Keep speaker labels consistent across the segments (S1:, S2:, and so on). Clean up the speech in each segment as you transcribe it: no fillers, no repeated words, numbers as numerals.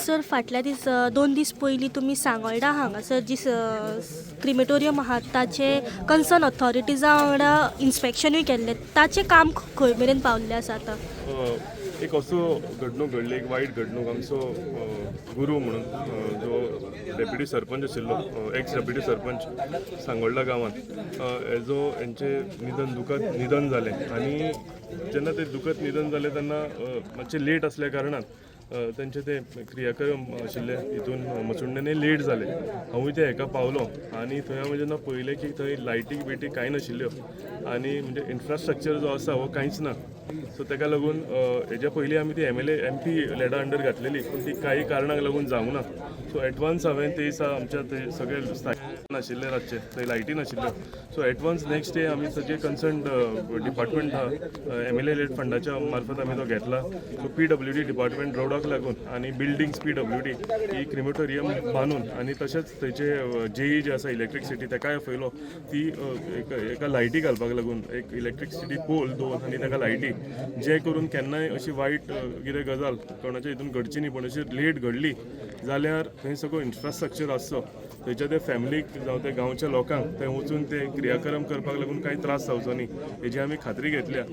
S1: Sir, फाटल्या दीस, 2 दीस पयलीं तुमी सांगोल्डा हांगासर जी क्रिमेटोरियम आहा, ताचे कन्सर्न ऑथॉरिटीजा वांगडा इन्स्पेक्शनूय केल्लें. ताचें काम खंय मेरेन पावल्लें आसा आतां?
S2: एक असो घडणूक घडली, एक वायट घडणूक. आमचो गुरू म्हणून जो डेप्युटी सरपंच आशिल्लो, एक्स डेप्युटी सरपंच सांगोल्डा गांवांत, हेजो हेंचें निधन, दुखद निधन जालें. आनी जेन्ना ते दुखद निधन जालें तेन्ना मातशें लेट आसल्या कारणान तेंचे ते क्रियाक्रम आशिल्ले हितून मसुंडेनय लेट जाले. हांवूय ते हेका पावलो आनी थंय हांवें जेन्ना पळयलें की थंय लायटी बिटी कांय नाशिल्ल्यो आनी म्हणजे इन्फ्रास्ट्रक्चर जो आसा हो कांयच ना. सो ताका लागून हेज्या पयलीं आमी ती एमएलए एमपी लॅडा अंडर घातलेली, पूण ती काही कारणाक लागून जावंक ना. सो एडवान्स हांवें ते दिसा आमच्या ते सगळे नाशिल्ले, रातचे थंय लायटी नाशिल्ल्यो. सो एडवान्स नेक्स्ट डे आमी सगळे कन्सर्न डिपार्टमेंट आहा, एमएलए लेड फंडाच्या मार्फत आमी तो घेतला. सो पीडब्ल्यूडी डिपार्टमेंट रोडाक लागून आनी बिल्डिंग्स पीडब्ल्यूडी ही क्रिमेटोरियम बांदून आनी तशेंच थंयचे जेई जे आसा इलेक्ट्रिसिटी ताकाय आपयलो. ती एका लायटी घालपाक लागून एक इलेक्ट्रिसिटी पोल दोन आनी ताका लायटी, जे करून केन्नाय अशी वायट कितें गजाल कोणाच्या हितून घडची न्ही, पूण अशी लेट घडली जाल्यार थंय सगळो इन्फ्रास्ट्रक्चर आसचो, थंयच्या ते फॅमिलीक जावं ते गांवच्या लोकांक थंय वचून ते क्रियाक्रम करपाक लागून कांय त्रास जावचो न्ही, हेजी आमी खात्री घेतल्या.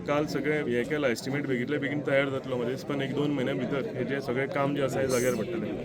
S2: काल सगळें हें केलां, एस्टिमेट बेगींतल्या बेगीन तयार जातलो. म्हाज्या हिसपान एक 2 म्हयन्या भितर हेजें सगळें काम जें आसा हें जाग्यार पडटलें.